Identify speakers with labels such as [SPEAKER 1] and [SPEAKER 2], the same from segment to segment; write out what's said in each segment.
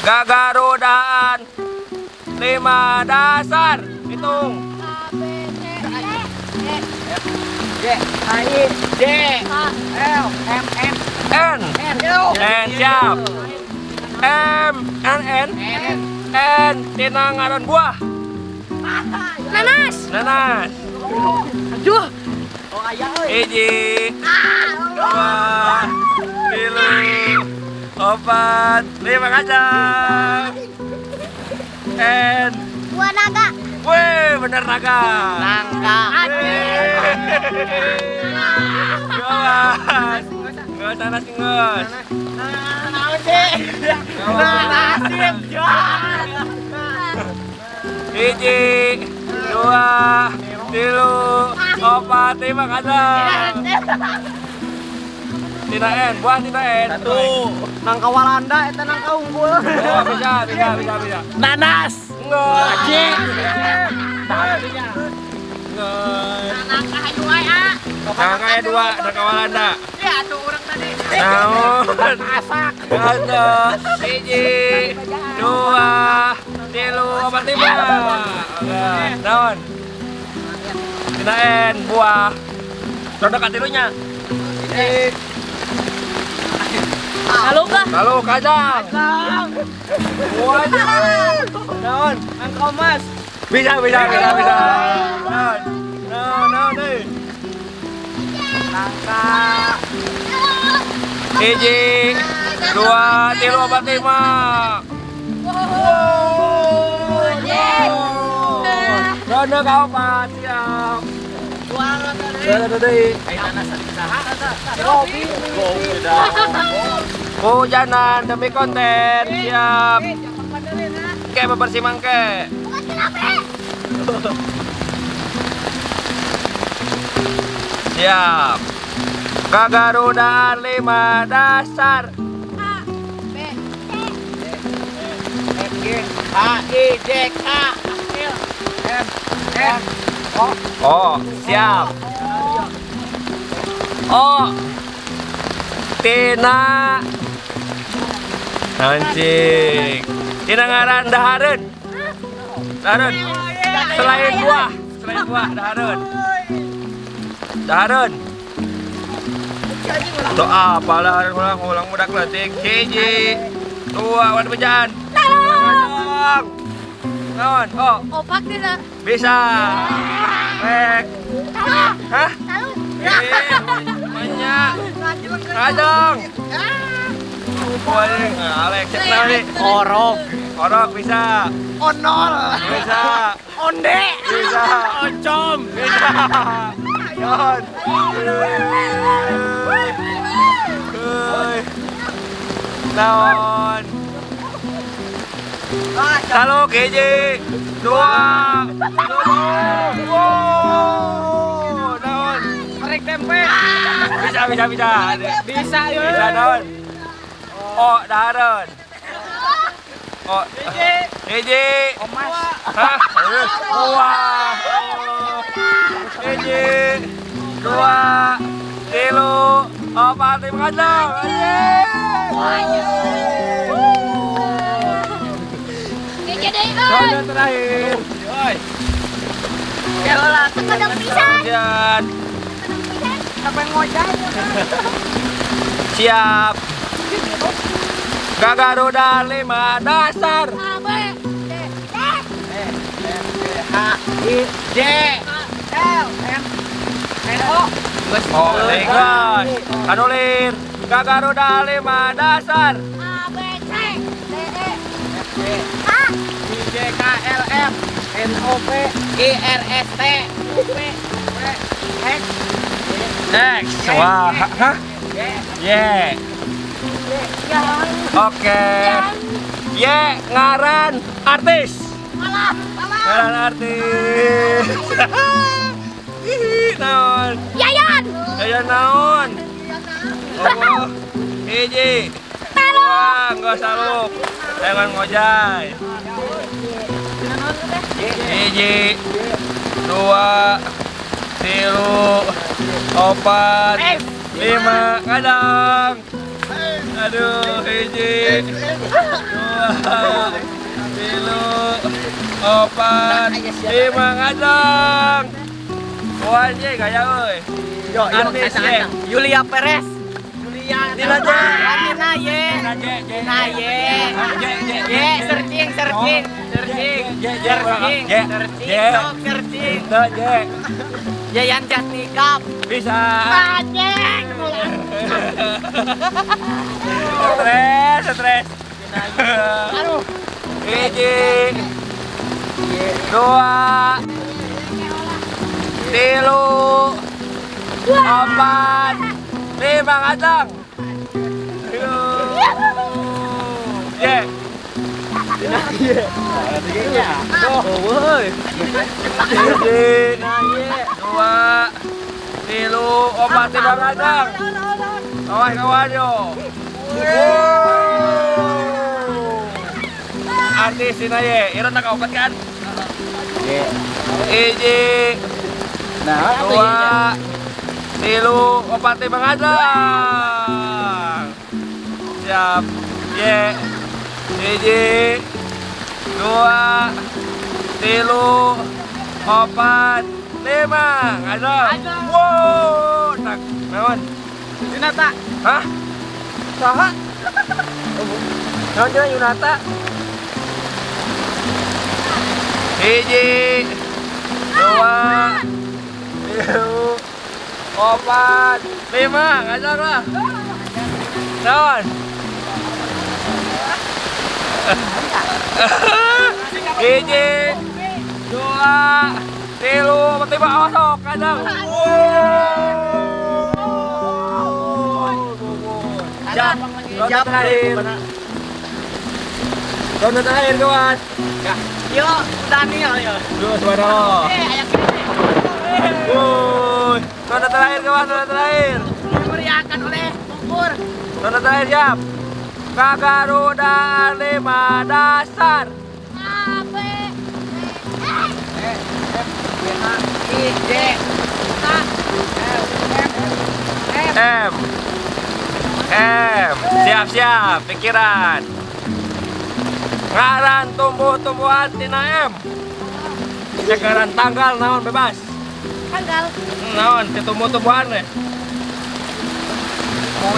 [SPEAKER 1] Gagarudaan lima dasar. Hitung.
[SPEAKER 2] A B C D E
[SPEAKER 3] G H I J
[SPEAKER 2] K
[SPEAKER 3] L M N
[SPEAKER 1] N.
[SPEAKER 3] N.
[SPEAKER 1] N, siap. M N N
[SPEAKER 3] N.
[SPEAKER 1] N tina ngaran buah.
[SPEAKER 2] Nanas.
[SPEAKER 1] Nanas.
[SPEAKER 3] Aduh. Oh, aya euy.
[SPEAKER 1] Hiji, dua, tilu, opat, lima, kacang. N.
[SPEAKER 2] Buah naga.
[SPEAKER 1] Wih, bener naga.
[SPEAKER 3] Nangka.
[SPEAKER 1] Gawas. Nggak usah nasi nges.
[SPEAKER 3] Nah, naon sih? Nah, nasib.
[SPEAKER 1] Hiji, dua, tilu, opat, lima, kacang. Tina N, buah tina N.
[SPEAKER 3] Satu. Nangka Walanda eta nangka unggul.
[SPEAKER 1] Oh, bisa, bisa, bisa, bisa.
[SPEAKER 3] Nanas.
[SPEAKER 1] Enggak.
[SPEAKER 3] Enggak.
[SPEAKER 1] Enggak.
[SPEAKER 2] Nangka hayu wae ah.
[SPEAKER 1] Nangka aya dua, nangka Walanda.
[SPEAKER 3] Ya atuh urang tadi.
[SPEAKER 1] Naon?
[SPEAKER 3] Masak.
[SPEAKER 1] Satu, hiji, dua, tilu, opat, lima. Oke, naon? Tina N, buah. Ronda katilunya. Hiji.
[SPEAKER 2] Halo kah?
[SPEAKER 1] Lalu kacang. Buah. Naon?
[SPEAKER 3] Nangka emas.
[SPEAKER 1] Bisa, bisa, bisa, bisa. Naon? Naon, naon, euy.
[SPEAKER 3] Nangka.
[SPEAKER 1] Hiji, dua, tilu, opat, lima. Wow. Ronde kaopat, siap. Ronde deui.
[SPEAKER 3] Robi.
[SPEAKER 1] Hujanan demi konten, siap. Oke, bebersih mangke. Siap. Gagarudaan lima dasar.
[SPEAKER 2] A B C
[SPEAKER 3] F G H I J K L M N O.
[SPEAKER 1] Oh, siap. Oh. Tina. Anjing. Tina ngaran dahareun. Dahareun. Selain buah dahareun. Dahareun. Doa apalah ulang ulang budak leutik. Hiji, dua, waduh bejaan. Tolong. Naon? Oh,
[SPEAKER 2] Opak bisa.
[SPEAKER 1] Bisa. Rek. Hah?
[SPEAKER 2] Lalu.
[SPEAKER 1] Eh, banyak. Kajang. Boleh, Alex, cek naon nih?
[SPEAKER 3] Orok.
[SPEAKER 1] Orok bisa.
[SPEAKER 3] Onol.
[SPEAKER 1] Bisa.
[SPEAKER 3] Onde.
[SPEAKER 1] Bisa.
[SPEAKER 3] Oncom.
[SPEAKER 1] Bisa. Yon. Heuy. Naon? Lalu hiji, dua, tilu, wow, naon?
[SPEAKER 3] Korek tempe.
[SPEAKER 1] Bisa, bisa, bisa.
[SPEAKER 3] Bisa ya.
[SPEAKER 1] Bisa, naon? Oh, dahareun. Oh,
[SPEAKER 3] Hiji.
[SPEAKER 1] Hiji.
[SPEAKER 3] Omas.
[SPEAKER 1] Hah? Wah. Hiji, dua, tilu, opat, lima, kacang.
[SPEAKER 2] Jadi deui euy.
[SPEAKER 1] Ronde terakhir.
[SPEAKER 3] Oi. Kelola.
[SPEAKER 2] Kedeng pisan.
[SPEAKER 1] Kemudian
[SPEAKER 2] Kedeng pisan.
[SPEAKER 3] Siapa yang ngojek?
[SPEAKER 1] Siap. Gagaruda lima dasar.
[SPEAKER 2] A B C D
[SPEAKER 3] E F G H I J L M N O.
[SPEAKER 1] Oh, geus. Anulir. Gagaruda lima dasar.
[SPEAKER 2] A B C D E
[SPEAKER 3] F G
[SPEAKER 2] H
[SPEAKER 3] I J K L M N O P Q R S T U V W X
[SPEAKER 1] X. Wah, hah?
[SPEAKER 3] Y.
[SPEAKER 1] Y. Oke. Y ngaran artis.
[SPEAKER 2] Alah, alah.
[SPEAKER 1] Ngaran artis. Hihi, naon?
[SPEAKER 2] Yayan.
[SPEAKER 1] Yayan naon? Oh, hiji. Wah, enggak saluk. Jangan ngojay. Hiji, dua, tilu, opat, lima, kadang. Aduh, hiji, dua, tilu, opat, lima, ngajeng. Wah, anjing gaya euy.
[SPEAKER 3] Yo, yo,
[SPEAKER 1] Artis, ye.
[SPEAKER 3] Yulia Perez. Yulia.
[SPEAKER 1] Dina J.
[SPEAKER 3] Dina ye.
[SPEAKER 1] Dina J, J.
[SPEAKER 3] Dina ye.
[SPEAKER 1] J, J, J.
[SPEAKER 3] Ye, searching, searching, searching,
[SPEAKER 1] J, J,
[SPEAKER 3] searching,
[SPEAKER 1] J,
[SPEAKER 3] searching,
[SPEAKER 1] J.
[SPEAKER 3] sok searching.
[SPEAKER 1] Itu J.
[SPEAKER 3] Yayan Jatnika.
[SPEAKER 1] Bisa.
[SPEAKER 2] Anjing.
[SPEAKER 1] Stres, stres.
[SPEAKER 2] Aduh.
[SPEAKER 1] Hiji, dua, tilu, empat, lima, ngajeng. Ye. Oh, woi. Hiji, dua, tilu, opat, lima, ngajeng. Kawan, kawan, yo. Artis Dina ye, Iron tak opat kan? Hiji,
[SPEAKER 3] Nah,
[SPEAKER 1] dua, tilu, opat, lima, ngajeng. Siap. Ye. Hiji, dua, tilu, opat, lima, ngajeng. Wow, tak, naon?
[SPEAKER 3] Yunata.
[SPEAKER 1] Hah? Saha? Naon cenah Yunata? Hiji, dua, tilu, opat, lima, ngajak lah. Naon? Hiji, dua, tilu, opat, lima, awas sok, ngajak. Siap, ronde terakhir. Ronde terakhir, kawan.
[SPEAKER 3] Yo, Daniel yo.
[SPEAKER 1] Duh, subhanallah.
[SPEAKER 2] Eh, ayak ini.
[SPEAKER 1] Wuih, ronde terakhir, kawan, ronde terakhir.
[SPEAKER 3] Dimeriahkan oleh Bungkur.
[SPEAKER 1] Ronde terakhir, siap. Garuda lima dasar.
[SPEAKER 2] A B C
[SPEAKER 3] E F G H I J K L M M
[SPEAKER 1] M M. Siap, siap, pikiran. Ngaran tumbuh-tumbuhan tina M. Sekarang tanggal naon bebas.
[SPEAKER 2] Tanggal.
[SPEAKER 1] Naon ti tumbuh-tumbuhan we.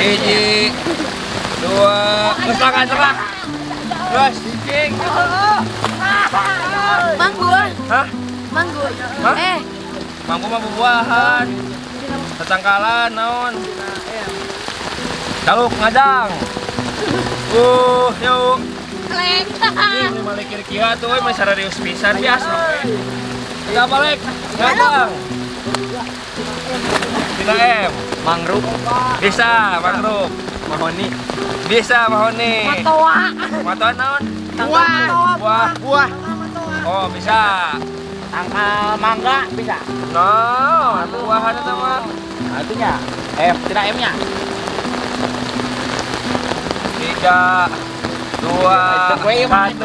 [SPEAKER 1] Hiji, dua, geus lah, geus lah. Terus, cicing.
[SPEAKER 2] Manggur.
[SPEAKER 1] Hah?
[SPEAKER 2] Manggur.
[SPEAKER 1] Hah?
[SPEAKER 2] Eh,
[SPEAKER 1] Manggu mah buah-buahan. Tetangkalan naon. Taluk ngadang. Yuk.
[SPEAKER 2] Lek.
[SPEAKER 1] Ini balik kiri kia tuh, euy, masih serius pisan biasa. Kita balik, ngadang. Kita M.
[SPEAKER 3] Mangrove.
[SPEAKER 1] Bisa, mangrove.
[SPEAKER 3] Mahoni.
[SPEAKER 1] Bisa, mahoni.
[SPEAKER 2] Matoa.
[SPEAKER 1] Matoa naon?
[SPEAKER 3] Buah.
[SPEAKER 1] Buah.
[SPEAKER 3] Buah.
[SPEAKER 1] Oh, bisa.
[SPEAKER 3] Tangkal mangga bisa.
[SPEAKER 1] No, buahan itu mah.
[SPEAKER 3] Nah, itunya. M, tidak M-nya.
[SPEAKER 1] 3, 2, 1.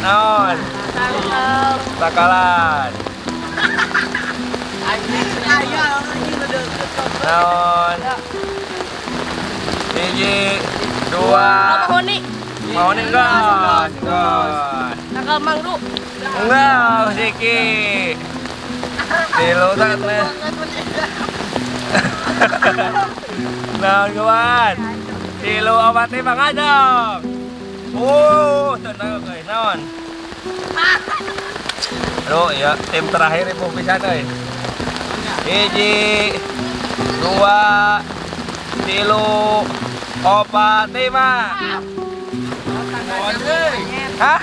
[SPEAKER 1] Naon? Takalan. Naon? 1, 2.
[SPEAKER 2] Mahoni.
[SPEAKER 1] Mahoni enggak? Enggak.
[SPEAKER 2] Tangkal mangru.
[SPEAKER 1] Enggak, Siki. Tilu tak nih. Naon kawan? Tilu obat lima ngadong. Tenang euy, naon? Aduh, ya tim terakhir ibu pisan euy. 1, 2, 3, 4, 5. Hah?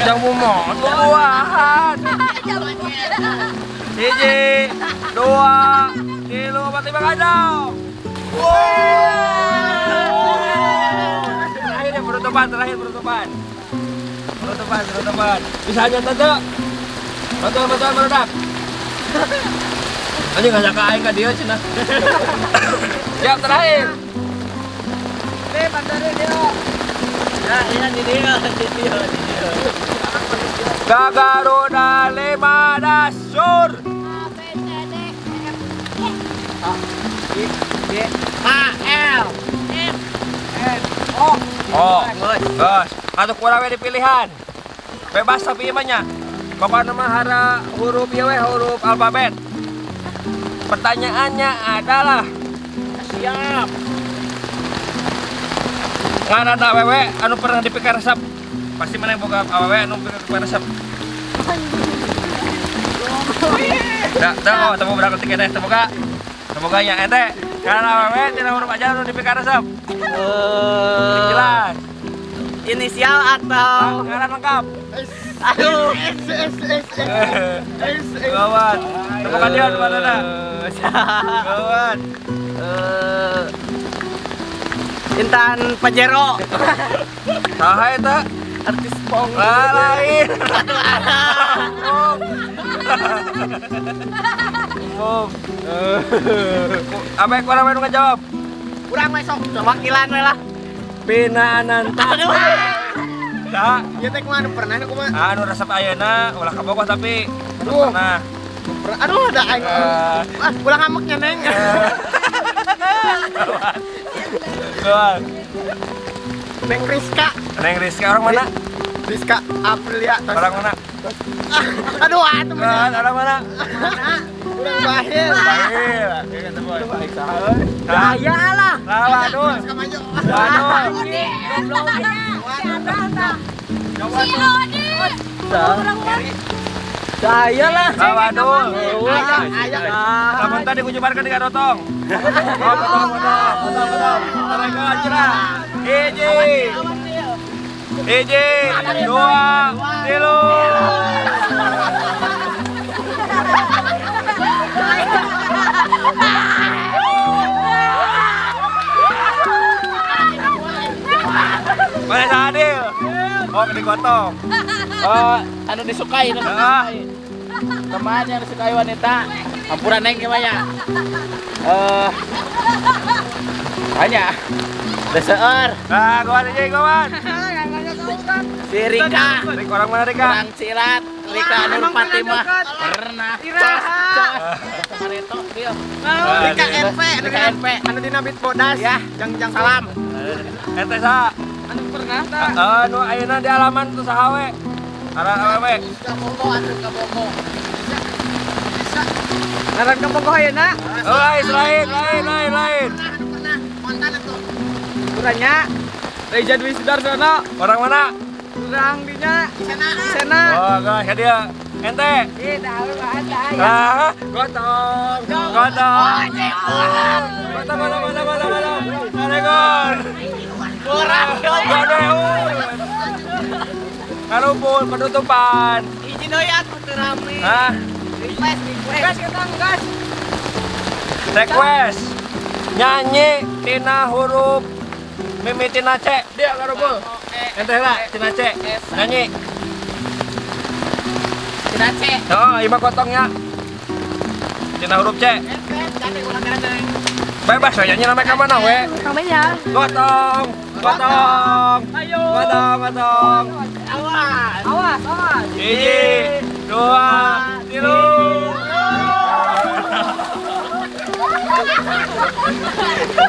[SPEAKER 1] Jambu monyet. Buahan. 1, 2, 3, 4, 5, ngadong. Terakhir ya penutupan, terakhir penutupan. Penutupan, penutupan. Bisa aja tante. Bantuan, bantuan, meledak. Anjing ngajak ka aing ka dieu cenah. Siap terakhir.
[SPEAKER 3] Nah, ini di dia, di dia, di dia.
[SPEAKER 1] Gagaruda lima dasur.
[SPEAKER 2] A B C D E F G.
[SPEAKER 3] A, I, J, K L M N O.
[SPEAKER 1] Oh. Geus, atuh kurang we dipilihan. Bebas tapi ieu mah nya. Pokokna mah hara huruf ieu we, huruf alfabet. Pertanyaannya adalah
[SPEAKER 3] Siap.
[SPEAKER 1] Ngaran awewe anu pernah dipikaresep. Pasti mana yang boga awewe anu pikaresep. Dah, dah, oh, temu berangkat tiket teh, temu ka. Temu nya ente. Ngaran awewe tina huruf aja anu dipikaresep. Jelas.
[SPEAKER 3] Inisial atau
[SPEAKER 1] Ngaran lengkap.
[SPEAKER 3] Aduh.
[SPEAKER 4] S S S S S.
[SPEAKER 1] Gawat. Temu ka dia di mana? Gawat.
[SPEAKER 3] Intan Pajero.
[SPEAKER 1] Saha eta?
[SPEAKER 3] Artis pong.
[SPEAKER 1] Lah, lain. Umum. Apa yang kurang nu ngajawab?
[SPEAKER 3] Kurang we sok wakilan we lah.
[SPEAKER 1] Pina Ananta.
[SPEAKER 3] Aduh.
[SPEAKER 1] Saha?
[SPEAKER 4] Ya teh kumaha, anu pernah nu kumaha?
[SPEAKER 1] Anu resep ayeuna ulah kabogoh tapi anu
[SPEAKER 4] Aduh.
[SPEAKER 1] pernah.
[SPEAKER 4] Aduh, ada aing. Ah, ulah ngamuknya, Neng.
[SPEAKER 1] Gawat.
[SPEAKER 4] Neng Rizka.
[SPEAKER 1] Neng Rizka orang mana?
[SPEAKER 4] Rizka Aprilia.
[SPEAKER 1] Orang mana?
[SPEAKER 4] Aduh, ah, itu
[SPEAKER 1] Orang orang mana?
[SPEAKER 4] Urang Bahil.
[SPEAKER 1] Bahil.
[SPEAKER 3] Daya lah.
[SPEAKER 1] Lah, waduh.
[SPEAKER 4] Rizka maju.
[SPEAKER 1] Waduh.
[SPEAKER 2] Si Odi. Orang mah.
[SPEAKER 3] Daya lah.
[SPEAKER 1] Lah, waduh.
[SPEAKER 4] Ayah, ayah.
[SPEAKER 1] Lamun tadi kujubarkan dengan rotong. Oh, potong, potong, potong, potong. Assalamualaikum, cerah. Hiji. Hiji, dua, tilu. Mana adil? Oh, digotong.
[SPEAKER 3] Oh, anu disukai, anu
[SPEAKER 1] Ah.
[SPEAKER 3] disukai. Teman yang disukai wanita. Ampura Neng gimana ya? Banyak. Deseur.
[SPEAKER 1] Nah, kawan aja, kawan.
[SPEAKER 3] Si Rika.
[SPEAKER 1] Rik, orang mana Rika?
[SPEAKER 3] Orang Cilat, Rika Nur Fatimah. Pernah. Cos, cos. Kareto, dia.
[SPEAKER 4] Rika NP,
[SPEAKER 3] Rika NP.
[SPEAKER 4] Anu dina bit bodas.
[SPEAKER 3] Ya.
[SPEAKER 4] Jang jang
[SPEAKER 3] Salam.
[SPEAKER 1] Ente sa.
[SPEAKER 3] Anu pernah
[SPEAKER 1] Anu ayeuna di alaman tuh saha we? Aran awewe.
[SPEAKER 4] Kabogo atuh kabogo.
[SPEAKER 3] Ngaran kabogoh ayeuna.
[SPEAKER 1] Oh, lain, lain, lain, lain, lain.
[SPEAKER 4] Anu pernah kontan atuh.
[SPEAKER 3] Kurangnya Reza Dwi Sudarsono.
[SPEAKER 1] Orang mana?
[SPEAKER 3] Kurang dinya.
[SPEAKER 4] Sana.
[SPEAKER 3] Sena.
[SPEAKER 1] Oh, guys, dia. Ente.
[SPEAKER 3] Ih, tahu ada.
[SPEAKER 1] Ah, gotong, gotong. Gotong, gotong, gotong, gotong, gotong. Assalamualaikum.
[SPEAKER 3] Kurang.
[SPEAKER 1] Gotong. Karumpul penutupan.
[SPEAKER 3] Izin deui atuh teu rame.
[SPEAKER 1] Hah?
[SPEAKER 3] Request, request. Gas ketang gas.
[SPEAKER 1] Request. Nyanyi tina huruf mimitina C. Dia karumpul. Ente lah tina C. Nyanyi.
[SPEAKER 3] Tina C.
[SPEAKER 1] Oh, ima gotongnya. Tina huruf C. Bebas we nyanyi namanya ka mana we?
[SPEAKER 2] Namanya.
[SPEAKER 1] Gotong, gotong.
[SPEAKER 3] Ayo.
[SPEAKER 1] Gotong, gotong.
[SPEAKER 3] Awas. Awas, awas.
[SPEAKER 1] Hiji, dua, tilu.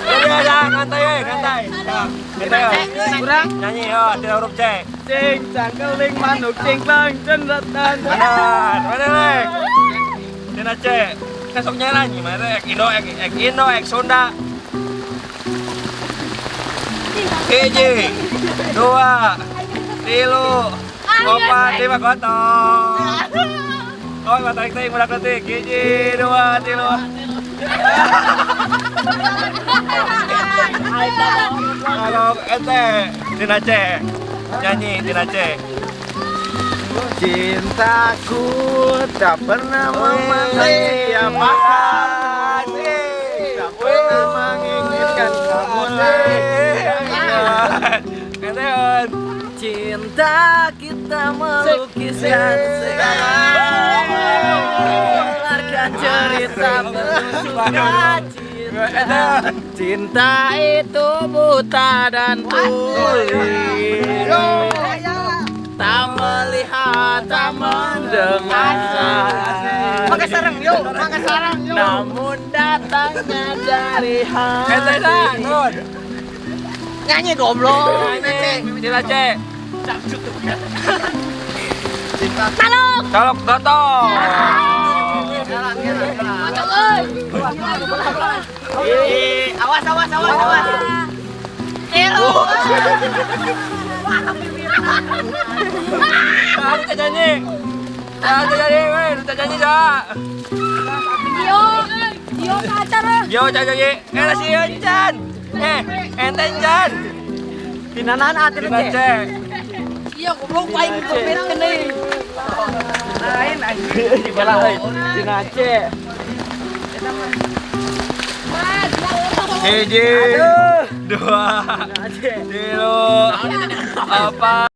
[SPEAKER 1] Udah, udah, ngantai, we, ngantai. Ngantai, we.
[SPEAKER 3] Kurang.
[SPEAKER 1] Nyanyi, oh, tina huruf C.
[SPEAKER 3] Cing cangkeling manuk cingklang cendetan.
[SPEAKER 1] Benar, benar, Lek. Tina C. Kan sok nyanyi, mana ek Indo, ek, ek Indo, ek Sunda. Hiji, dua, tilu, opat, lima, gotong. Oh, tarik tarik, budak detik. Hiji, dua, tilu. Kalau ente, tina C, nyanyi tina C.
[SPEAKER 4] Cintaku tak pernah memandang siapa. Tak pernah menginginkan kamu lagi.
[SPEAKER 3] Cinta kita melukiskan segala, mengeluarkan cerita penuh sukacita. Cinta itu buta dan tuli, tak melihat.
[SPEAKER 4] Melihat tak mendengar. Mangga sarang yuk, mangga sarang yuk.
[SPEAKER 3] Namun datangnya dari hati.
[SPEAKER 1] Ente dah, Nun.
[SPEAKER 4] Nyanyi goblok.
[SPEAKER 1] Nyanyi, Tina C.
[SPEAKER 2] Talok.
[SPEAKER 1] Colok gotong.
[SPEAKER 2] Gotong euy.
[SPEAKER 4] Awas, awas, awas, awas. Tilu.
[SPEAKER 1] Harus nyanyi. Harus nyanyi, weh, lu nyanyi dah.
[SPEAKER 2] Yo. Yo kacar.
[SPEAKER 1] Yo nyanyi. Eh, si Encan. Eh, ente Encan.
[SPEAKER 3] Tinanan ati
[SPEAKER 1] Tina C.
[SPEAKER 2] Iya goblok aing goblok kene.
[SPEAKER 3] Lain anjing. Tina Tina C.
[SPEAKER 1] Hiji, dua, tilu, empat.